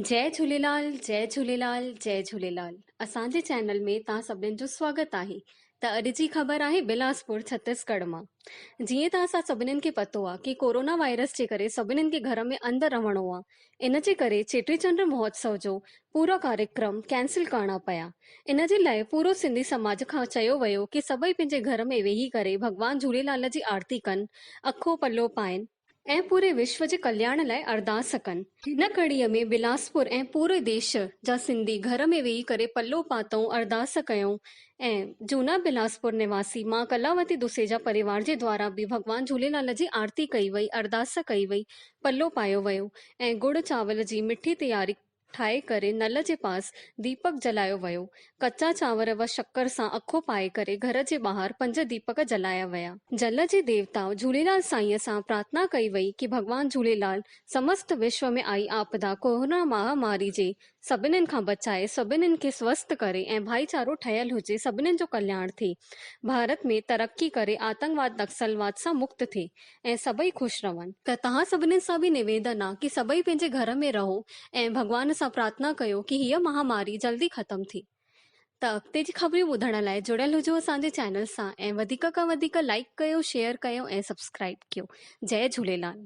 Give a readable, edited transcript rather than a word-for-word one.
جئي جهوليلال جئي جهوليلال جئي جهوليلال اسان جي چينل ۾ توهان سڀني جو سواگت آهي ته اڄ جي خبر آهي بلاسپور ڇتيسڳڙهه مان جيئن ته اسان سڀني کي پتو آ ڪي ڪورونا وائرس جي ڪري سڀني کي گهر ۾ اندر رهڻو آ ان جي ڪري چيٽي چنڊ مهوتسو جو پورا ڪاريڪرم ڪينسل ڪرڻا پيا ان جي لاء پورو سنڌي سماج کان چيو ويو ڪي سڀئي پنهنجي گهر ۾ ويهي ڪري ڀڳوان جهوليلال جي آرتي ڪن اکو پلو پائن ۽ پوري وشو جي ڪلياڻ لاء ارداس ڪن. هن ڪڙيء ۾ بلاسپور ۽ پوري ديش جا سنڌي گهر ۾ ويهي ڪري پلو پاتئون ارداس ڪيائون ۽ جونا بلاسپور نواسي مان ڪلاوتي دوسيجا پريوار جي دوارا به ڀڳوان جهوليلال جي آرتي ڪئي وئي ارداس ڪئي وئي پلو پايو ويو ۽ ڳڙ چانول جي مٺي تياري ٺاهي ڪري نل جي پاس ديپڪ جلايو ويو. ڪچا چانور و شڪر سان اکو پائي ڪري گهر جي ٻاهر پنج ديپڪ جلايا ويا. جل جي ديوتا جهوليلال سائينء سان پرارٿنا ڪئي وئي ڪي ڀڳوان جهوليلال سمست وشو ۾ آئي آپدا ڪورونا مهاماري جي سڀنين کان بچائي سڀنين کي سوست ڪري ۽ ڀائيچارو ٺهيل هجي سڀنين جو ڪلياڻ ٿئي ڀارت ۾ ترقي ڪري آتنگواد نڪسلواد سان مڪت ٿئي ۽ سڀئي خوش رهن. ته توهان سڀنين سان به نويدن آ ڪي سڀئي پنهنجي گهر ۾ رهو ۽ ڀڳوان سان پرارٿنا ڪيو ڪي هيء مهاماري جلدي ختم ٿئي. ته اڳتي جي خبريون ٻڌڻ لاء جڙيل هجو اسان جي چينل سان ۽ وڌيڪ کان وڌيڪ لائيڪ ڪيو شيئر ڪيو ۽ سبسڪرائيب ڪيو. جئي جهوليلال.